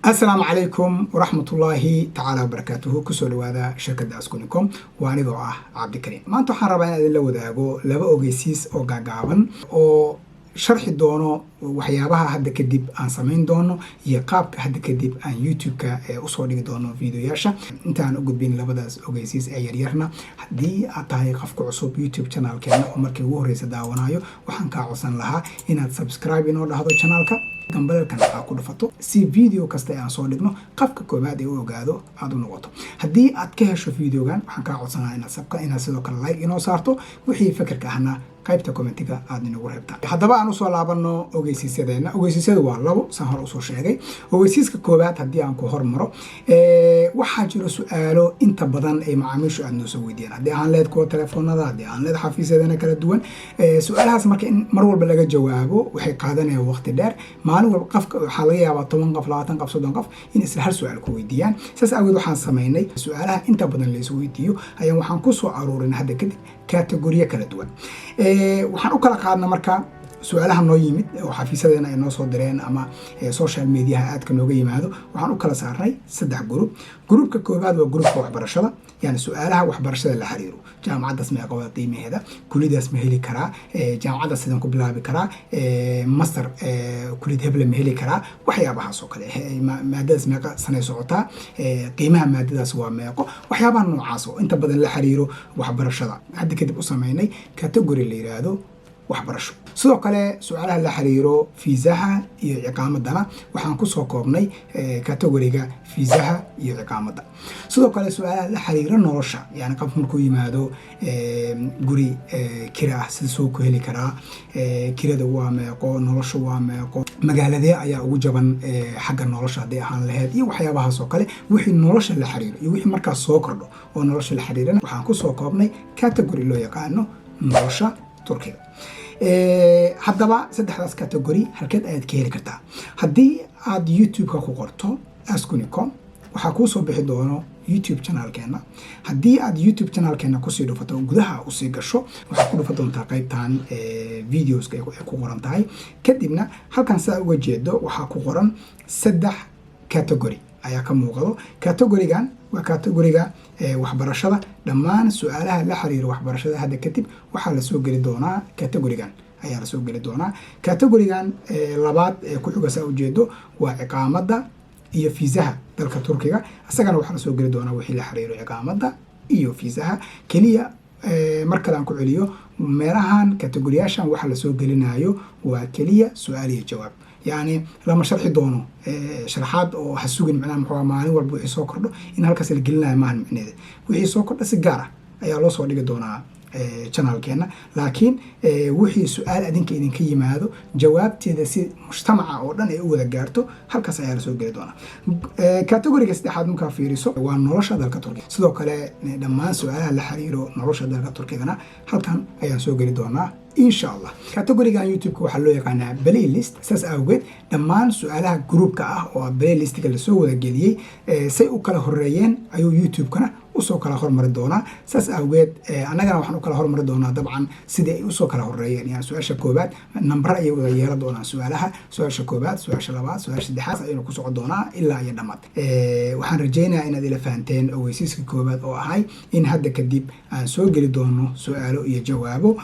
Asalaamu calaykum waraxmatullaahi tacaala wabarakaatuhu. Kusoo dhawaada shirkadda Askunicom. Waa anigoo ah Cabdikariim. Maanta waxaan rabaa inaan idinla wadaago laba ogeysiis oo gaagaaban oo sharxi doono waxyaabaha hadda kadib aan samayn doono iyo qaabka hadda kadib aan YouTube-ka usoo dhigi doono videoyaasha. Intaan u gudbin labadaas ogeysiis ee yaryarna, haddii aad tahay qofka cusub YouTube channelkeena oo markii ugu horeysa daawanayo, waxaan kaa codsan lahaa inaad subscribe inoo dhahdo channelka, gambaleelkan aad ku dhufato, si video kasta aan soo dhigno qofka koowaad ee u ogaado aad u noqoto. Haddii aad ka hesho videogan, waxaan kaa codsanaa inaad sabka inaad sidoo kale like inoo saarto, wixii fikirka ahna qaybta commentiga aad inagu reebtaan. Haddaba aan usoo laabano ogeysiisyadeena. Ogeysiisyadu waa labo, saan hore usoo sheegay. Ogeysiiska koowaad haddii aan ku hormaro, waxaa jiro su-aalo inta badan ay macaamiishu aad noo soo weydiiyaan, haddii aan leed kuwa telefoonada, haddii aan leed xafiisyadeena kala duwan. Su-aalahaas marka in mar walba laga jawaabo waxay qaadanayaan waqti dheer. Maalin walba qofka waxaa laga yaabaa 10 qof, 20 qof, 30 qof in isla hal su-aal ku weydiiyaan. Saas awgeed waxaan samaynay su-aalaha inta badan la is weydiiyo ayaan waxaan kusoo aruurin hadda kadib categoriyo kala duwan. Waxaan u kala qaadna marka su-aalaha noo yimid oo xafiisyadeena ay noo soo direen ama social mediaha aadka nooga yimaado, waxaan u kala saarnay saddex group. Groupka koowaad waa groupka waxbarashada, yani su-aalaha waxbarashada la xiriiro: jaamacaddaas meeqa waa qiimaheeda, kuliyadaas ma heli karaa, jaamacaddaas sidaan ku bilaabi karaa, master kuliyad heble ma heli karaa, waxyaabahaas oo kale, maadadaas meeqa sanay socotaa, qiimaha maadadaas waa meeqo, waxyaabaha noocaas oo inta badan la xiriiro waxbarashada hadda kadib u sameynay category la yiraahdo waxbarasho. Sidoo kale su-aalaha la xiriiro fiisaha iyo ciqaamadana waxaan kusoo koobnay categoriga fiisaha iyo ciqaamadda. Sidoo kale su-aalaha la xiriiro nolosha, yani qof markuu yimaado guri kira ah sida soo ku heli karaa, kirada waa meeqo, nolosha waa meeqo, magaaladee ayaa ugu jaban xagga nolosha hadday ahaan lahayd, iyo waxyaabahaas oo kale, wixii nolosha la xiriiro iyo wixii markaas soo kordho oo nolosha la xiriirana waxaan kusoo koobnay category loo yaqaano nolosha Turkiga. Haddaba saddexdaas category halkeed ayaad ka heli kartaa? Haddii aad YouTube-ka ku qorto Askunicom, waxaa kuu soo bixi doono YouTube channelkeena. Haddii aad YouTube channelkeena kusii dhufato, gudaha usii gasho, waxaad ku dhufa doontaa qaybtan videoska ay ku qoran tahay. Kadibna halkan saa uga jeedo waxaa ku qoran saddex category ayaa ka muuqdo. Categorigan waa categoriga waxbarashada. Dhammaan su-aalaha la xiriira waxbarashada hadda kadib waxaa lasoo geli doonaa categorigan ayaa lasoo geli doonaa. Categorigan labaad ee ku xiga, saa ujeedo, waa ciqaamadda iyo fiisaha dalka Turkiga. Isagana waxaa lasoo geli doonaa wixii la xiriiro ciqaamadda iyo fiisaha keliya. Mar kale aan ku celiyo, meelahan categoriyaashan waxa lasoo gelinayo waa keliya su-aal iyo jawaab, yacni lama sharxi doono sharxaad oo ha sugin. Macnaha muxuu maalin walba wixii soo kordho in halkaas la gelinayo maahan micneeda. Wixii soo kordha si gaar ah ayaa loo soo dhigi doonaa channelkeena, laakiin wixii su-aal adinka idinka yimaado jawaabteeda si mujtamaca oo dhan ay u wada gaarto halkaas ayaa lasoo geli doonaa. Categoriga saddexaad markaa fiiriso waa nolosha dalka Turkiga. Sidoo kale dhammaan su-aalaha la xiriiro nolosha dalka Turkigana halkan ayaan soo geli doonaa, insha Allah. Categorigan YouTube-ka waxaa loo yaqaanaa playlist. Saas awgeed dhammaan su-aalaha groupka ah oo playlistiga lasoo wada geliyey say u kala horeeyeen ayuu YouTube-kana usoo kala hormari doonaa. Saas awgeed annagana waxaan u kala hormari doonaa dabcan sidii ay usoo kala horeeyeen. Yani su-aasha koobaad nambar ayay wada yeelan doonaan su-aalaha: su-aasha koobaad, su-aasha labaad, su-aasha saddexaad ayaynu ku socon doonaa ilaa iyo dhammaad. Waxaan rajaynayaa inaad ila fahanteen ogeysiiska koobaad oo ahay in hadda kadib aan soo geli doono su-aalo iyo jawaabo,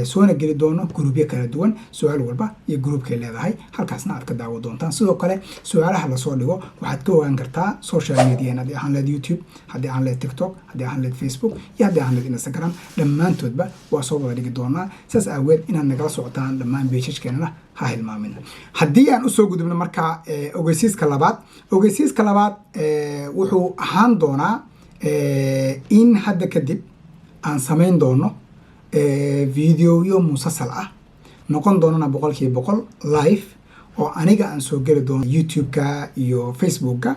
soona geli doono groupyo kala duwan, su-aal walba iyo groupkay leedahay, halkaasna aad ka daawo doontaan. Sidoo kale su-aalaha lasoo dhigo waxaad ka ogaan kartaa social media, haddii ahaan leed YouTube, haddii ahaan leed TikTok, haddii ahaan leed Facebook iyo haddii ahaan leed Instagram, dhammaantoodba waa soo wada dhigi doonaa. Saas aageed inaad nagala socotaan dhammaan pages-keenana ha hilmaamin. Haddii aan usoo gudubno marka ogeysiiska labaad, ogeysiiska labaad wuxuu ahaan doonaa in hadda kadib aan samayn doono videoyo musasal ah, noqon doonana 100% live, oo aniga aan soo geli doono YouTube-ka iyo Facebook-ka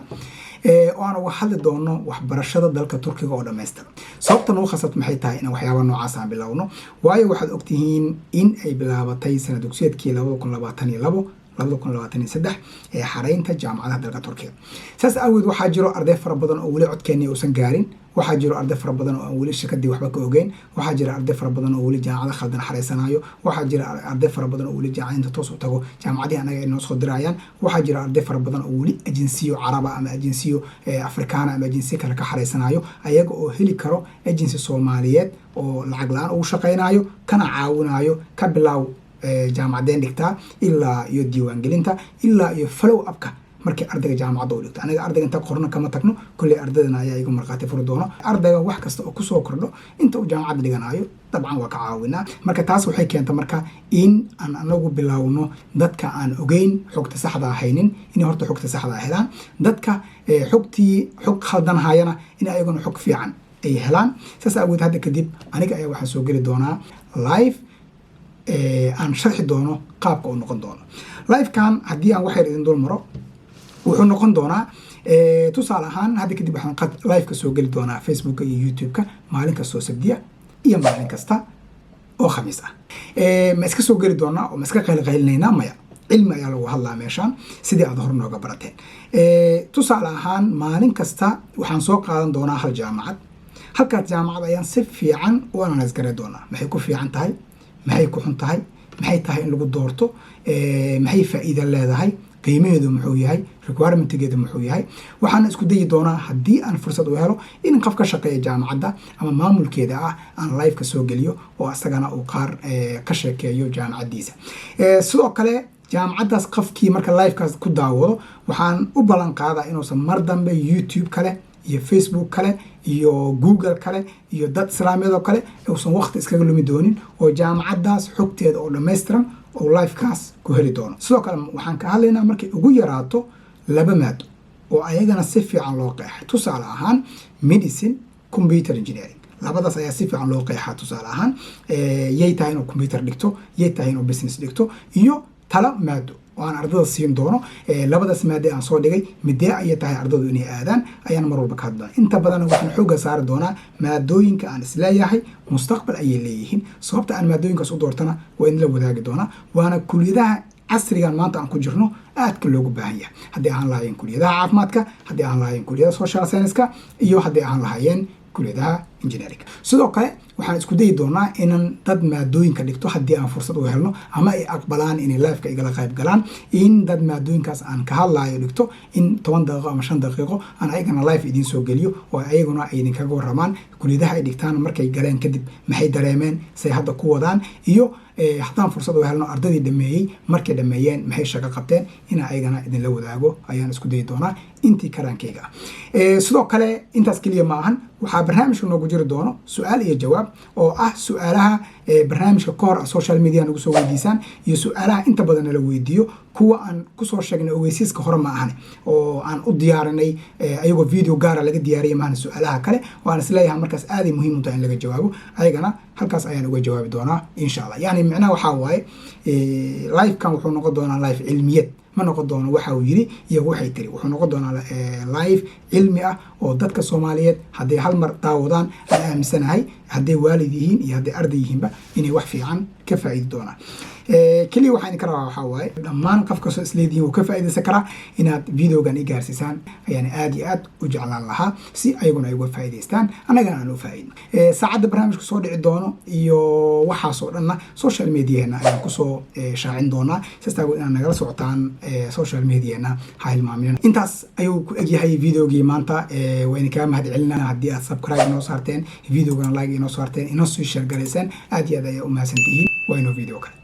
oo aan uga hadli doono waxbarashada dalka Turkiga oo dhammaystiran. Sababta nagu khasabta maxay tahay inaan waxyaaba noocaas aan bilowno? Waayo waxaad ogtihiin in ay bilaabatay sana dugsiyeedkii 2022. 2023 ee xareynta jaamacadaha dalka Turkiga. Saas aaweed waxaa jiro arday fara badan oo weli codkeenii uusan gaarin. Waxaa jiro arday fara badan oo aan weli shirkadii waxba ka ogeyn. Waxaa jira arday fara badan oo weli jaamacada khaldan xareysanayo. Waxaa jira arday fara badan oo weli jaamacad inta toos u tago jaamacadihii anaga ay noo soo dirayaan. Waxaa jira arday fara badan oo weli agency-yo Caraba ama agency-yo Afrikaana ama agency-yo kale ka xareysanayo, ayaga oo heli karo agency Soomaaliyeed oo lacag la-aan ugu shaqaynayo, kana caawinayo ka bilaaw jaamacadeen dhigtaa ilaa iyo diiwaangelinta ilaa iyo follow up-ka. Markii ardayga jaamacadda u dhigto, aniga ardayga inta qorno kama tagno. Kolley ardaydana ayaa iga markhaati furi doono. Ardayga wax kasta oo kusoo kordho inta uu jaamacadda dhiganayo, dabcan waa ka caawinaa. Marka taas waxay keenta marka in aan anagu bilaawno dadka aan ogeyn xogta saxda haynin inay horta xogta saxda helaan, dadka xogtii xog khaldan hayana in ayaguna xog fiican ay helaan. Saas aawood hadda kadib aniga ayaa waxaan soo geli doonaa live aan sharxi doono qaabka uu noqon doono live-kan. Haddii aan waxyar idin dul maro, wuxuu noqon doonaa, tusaale ahaan, hadda kadib waxaan qad live-ka soo geli doonaa Facebooka iyo YouTube-ka maalin kastoo Sabdiya iyo maalin kasta oo Khamiis ah. Ma iska soo geli doonaa oo ma iska qaylqaylinaynaa? Maya, cilmi ayaa lagu hadlaa meeshaan, sidii aad hor nooga barateen. Tusaale ahaan, maalin kasta waxaan soo qaadan doonaa hal jaamacad. Halkaas jaamacad ayaan si fiican u analyse garay doonaa: maxay ku fiican tahay, maxay ku xun tahay, maxay tahay in lagu doorto, maxay faa'iida leedahay, qiimaheedu muxuu yahay, requirement-geedu muxuu yahay. Waxaana isku dayi doonaa, haddii aan fursad u helo, in qof ka shaqeeya jaamacadda ama maamulkeeda ah aan live-ka soo geliyo oo asagana uu qaar ka sheekeeyo jaamacaddiisa. Sidoo kale jaamacaddaas qofkii marka live-kaas ku daawado, waxaan u ballan qaadaa inuusan mar dambe YouTube kale iyo Facebook kale iyo Google kale iyo dad islaamiyadoo kale uusan waqti iskaga lumi doonin, oo jaamacaddaas xogteeda oo dhammaystiran oo live-kaas ku heli doono. Sidoo kale waxaan ka hadlaynaa markay ugu yaraato laba maado oo ayagana si fiican loo qeexay. Tusaale ahaan, medicine, computer engineering, labadaas ayaa si fiican loo qeexaa. Tusaale ahaan, yay tahay inuu computer dhigto, yay tahay inuu business dhigto, iyo talo maado oo aan ardada siin doono. Labadaas maade aan soo dhigay midee ayay tahay ardadu inay aadaan ayaan mar walba ka hadli doonaa. Inta badan waxaan xoogga saari doonaa maadooyinka aan isleeyahay mustaqbal ayay leeyihiin. Sababta aan maadooyinkaas u doortana waa in la wadaagi doonaa, waana kuliyadaha casrigan maanta aan ku jirno aadka loogu baahan yahay, haddii ahaan lahaayeen kuliyadaha caafimaadka, haddii ahaan lahaayeen kuliyadaha social science-ka iyo haddii ahaan lahaayeen kuliyadaha engineering. Sidoo kale waxaan isku dayi doonaa inan dad maadooyinka dhigto, haddii aan fursad u helno ama ay aqbalaan inay live-ka igala qayb galaan, in dad maadooyinkaas aan ka hadlaayo dhigto in 10 daqiiqo ama 5 daqiiqo aan ayagana live idiin soo geliyo oo ayaguna ay idinkaga waramaan kuliyadaha ay dhigtaan markay galeen kadib maxay dareemeen, say hadda ku wadaan, iyo haddaan fursad u helno ardadii dhameeyey markay dhameeyeen maxay shaqo qabteen, in ayagana idinla wadaago ayaan isku dayi doonaa intii karaankayga ah. Sidoo kale intaas keliya ma ahan. Waxaa barnaamijka noogu jiri doono su-aal iyo jawaab oo ah su-aalaha barnaamijka ka hor social media nagu soo weydiisaan iyo su-aalaha inta badan nala weydiiyo, kuwa aan kusoo sheegnay ogeysiiska hore ma ahane oo aan u diyaarinay ayagoo video gaara laga diyaariyay maahane. Su-aalaha kale oo aan isleeyahay markaas aaday muhiim u tahay in laga jawaabo, ayagana halkaas ayaan uga jawaabi doonaa, insha Allah. Yani micnaha waxaa waaye, live-kan wuxuu noqon doonaa live cilmiyeed. Ma noqon doono waxa uu yiri iyo waxay tiri. Wuxuu noqon doonaa live cilmi ah oo dadka Soomaaliyeed hadday hal mar daawadaan, aan aaminsanahay hadday waalid yihiin iyo hadday arday yihiinba inay wax fiican ka faa'iidi doonaan. Keliya waxaan idinka rabaa waxaa waaye, dhammaan qof kastoo isleedihiin wuu ka faa'iidaysan karaa, inaad video-gan i gaarsiisaan ayaan aad iyo aad u jeclaan lahaa, si ayaguna ay uga faa'iidaystaan, annagana aan u faa'iidno. Saacadda barnaamijka soo dhici doono iyo waxaasoo dhanna social media-heena ayaan kusoo shaacin doonaa. Sidaas aagood inaad nagala socotaan social media-heena ha hilmaamin. Intaas ayuu ku egyahay video-gii maanta. Waa idinkaga mahad celinaa haddii aad subscribe inoo saarteen, video-gana like inoo saarteen, inoo sii share garayseen. Aad iyo aad ayaa u mahadsantihiin. Waa inoo video kale.